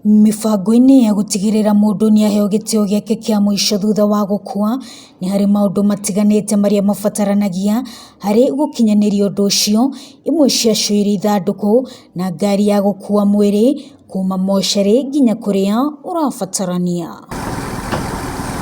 Mĩbango-inĩ ya gũtigĩrĩra mũndũ nĩaheo gĩtĩo gĩake kĩa mũico thutha wa gũkua, nĩ harĩ maũndũ matiganĩte marĩa mabataranagia harĩ gũkinyanĩria ũndũ ũcio, imwe ciacio irĩ ithandũkũ na ngari ya gũkua mwĩrĩ kuma mocarĩ nginya kũrĩa ũrabatarania.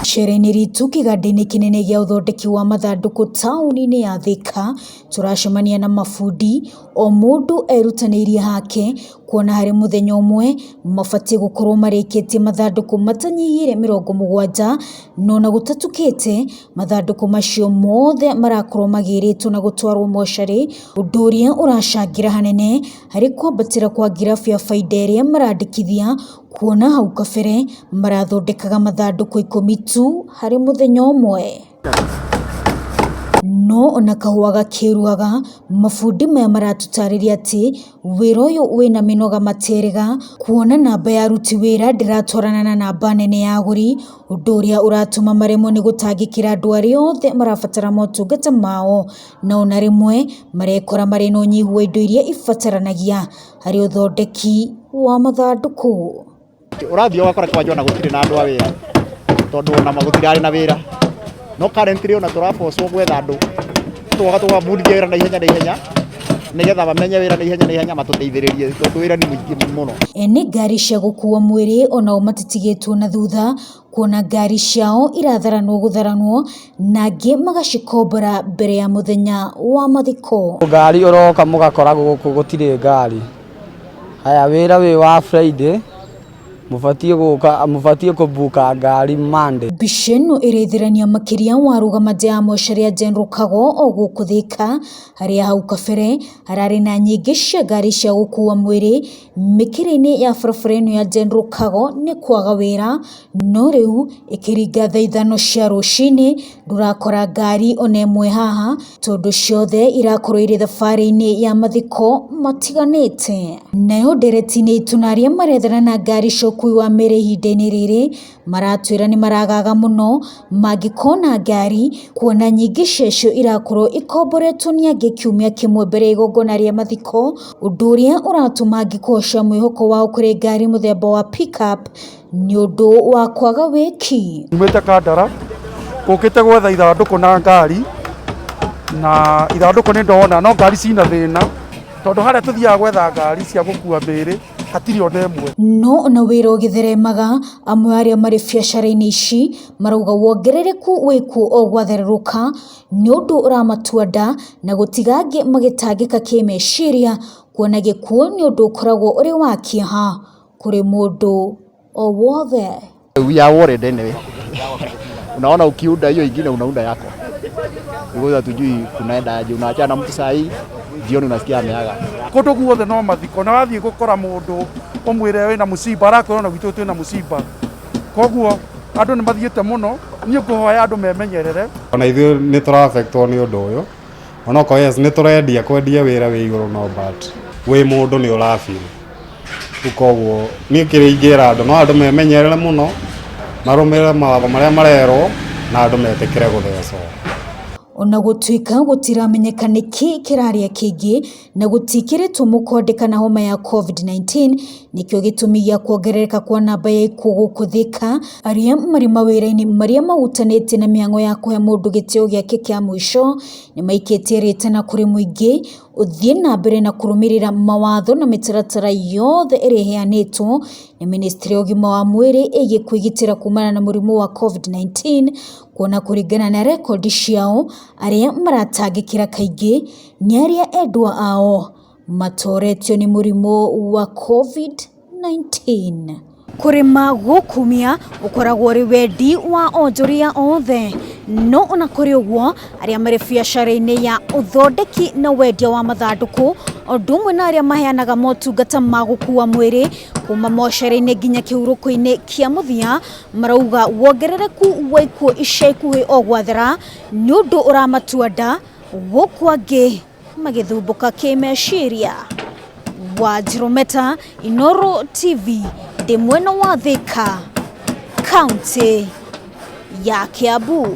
Icera-inĩ ritũ kĩganda-inĩ kĩnene gĩa ũthondeki wa mathandũkũ taũni-inĩ ya Thika, tũracemania na mabundi o mũndũ erutanĩirie hake kuona harĩ mũthenya ũmwe mabatiĩ gũkorwo marĩkĩtie mathandũkũ matanyihĩire 70, no na gũtatukĩte mathandũkũ macio mothe marakorwo magĩrĩtwo na gũtwarwo mocarĩ, ũndũ ũrĩa ũracangĩra hanene harĩ kwambatĩra kwa ngirabu ya baida ĩrĩa marandĩkithia, kuona hau kabere marathondekaga mathandũkũ 10 tu harĩ mũthenya ũmwe. No ona kahũa gakĩruhaga, mabundi maya maratũtarĩria atĩ wĩra ũyũ wĩna mĩnoga materĩga, kuona namba ya aruti wĩra ndĩratwarana na namba nene ya agũri, ũndũ ũrĩa ũratũma maremwo nĩ gũtangĩkĩra andũ arĩa othe marabatara motungata mao, na ona rĩmwe marekora marĩ na ũnyihu wa indo iria ibataranagia harĩ ũthondeki wa mathandũkũ. Ũrathiĩ ũgakora kwanja ona gũtirĩ na andũ a wĩra, tondũ ona gũtirarĩ na wĩra, no currently ona tũrabocwo gwetha andũ, tũgoka tũgabundithia wĩra na ihenya na ihenya, nĩgetha mamenye wĩra na ihenya na ihenya matũteithĩrĩrie, tondũ wĩra nĩ mũingĩ mũno. Ene ngari cia gũkua mwĩrĩ onao matitigĩtwo na thutha, kuona ngari ciao iratharanwo gũtharanwo na angĩ magacikombora mbere ya mũthenya wa mathiko. Ngari ũroka mũgakora gũkũ gũtirĩ ngari. Haya wĩra wĩ wa Friday, mũbatiĩ gũka, mũbatiĩ kũbuka ngari Monday. Mbica ĩno ĩraithĩrania makĩria warũgama nja ya mocarĩ ya General Kago o gũkũ Thika, harĩa hau kabere hararĩ na nyingĩ cia ngari cia gũkua mwĩrĩ mĩkĩra-inĩ ya barabara ĩno ya General Kago nĩ kwaga wĩra, no rĩu ĩkĩringa thaa 5 cia rũcinĩ ndũrakora ngari ona ĩmwe haha, tondũ ciothe irakorwo irĩ thabarĩ-inĩ ya mathiko matiganĩte. Nayo ndereti-inĩ itũ na arĩa marethana na ngari cia ũkui wa mĩrĩ ihinda-inĩ rĩrĩ maratwĩra nĩ maragaga mũno mangĩkona ngari, kuona nyingĩ ciacio irakorwo ikomboretwo nĩ angĩ kiumia kĩmwe mbere ya igongona rĩa mathiko, ũndũ ũrĩa ũratũma angĩkorwo cia mwĩhoko wao kũrĩ ngari mũthemba wa pickup nĩ ũndũ wa kwaga wĩki. Nyumĩte Kandara ngũkĩte gwetha ithandũkũ na ngari, na ithandũkũ nĩ ndona no ngari cina thĩna, tondũ harĩa tũthiaga gwetha ngari cia gũkua mĩĩrĩ hatirĩ ona ĩmwe. No ona wĩra ũgĩtheremaga, amwe arĩa marĩ biacara-inĩ ici marauga wongerereku wĩkuo o gwathererũka nĩ ũndũ ũramatua nda na gũtiga angĩ magĩtangĩka kĩmeciria, kuona gĩkuũ nĩ ũndũ ũkoragwo ũrĩ wa kĩeha kũrĩ mũndũ o wothe. We are worried anyway. Unaona ukiunda hiyo ingine unaunda yako. Because hatujui kunaenda aje, unaachana na mtu saa hii, jioni unasikia ameaga. Kũndũ guothe no mathiko, na wathiĩ gũkora mũndũ ũmwĩre wĩna mũciba, arakwĩra ona gwitũ twĩna mũciba. Koguo andũ nĩ mathiĩte mũno, niĩ ngũhoya andũ memenyerere. Ona ithuĩ nĩ tũra-affectwo nĩ ũndũ ũyũ, onokorwo yes nĩ tũrendia kwendia wĩra wĩ igũrũ no but wĩ mũndũ nĩ ũra-feel. Rĩu koguo niĩ kĩrĩa ingĩra andũ no andũ memenyerere mũno, marũmĩrĩre mawatho marĩa marerwo na andũ metĩkĩre gũthecwo. Ona gũtuĩka gũtiramenyeka nĩkĩ kĩrarĩa kĩngĩ na gũtiĩkĩrĩtwo mũkonde kana homa ya COVID-19 nĩkĩo gĩtũmi gĩa kuongerereka kwa namba ya ikuũ gũkũ Thika, arĩa marĩ mawĩra-inĩ marĩa mahutanĩtie na mĩhang'o ya kũhe mũndũ gĩtĩo gĩake kĩa mũico nĩ maikĩtie rĩtana kũrĩ mũingĩ ũthiĩ na mbere na kũrũmĩrĩra mawatho na mĩtaratara yothe ĩrĩa ĩheanĩtwo nĩ ministry ya ũgima wa mwĩrĩ ĩgiĩ kwĩgitĩra kumana na mũrimũ wa COVID-19, kuona kũringana na rekondi ciao arĩa maratangĩkĩra kaingĩ nĩ arĩa endwa ao matoretio nĩ mũrimũ wa COVID-19. Kũrĩma gũkumia ũkoragwo ũrĩ wendi wa onjoria othe, no ona kũrĩ ũguo arĩa marĩ biacara-inĩ ya ũthondeki na wendia wa mathandũkũ ũndũ ũmwe na arĩa maheanaga motungata ma gũkua mwĩrĩ kuma mocarĩ-inĩ nginya kĩhurũko-inĩ kĩa mũthia marauga wongerereku wa ikuũ ica ikuhĩ o gwathera nĩ ũndũ ũramatua nda gũkũ angĩ magĩthumbũka kĩmeciria. Wanjirũ Meta, Inooro TV, ndĩ mwena wa Thika, kaunti ya Kiambu.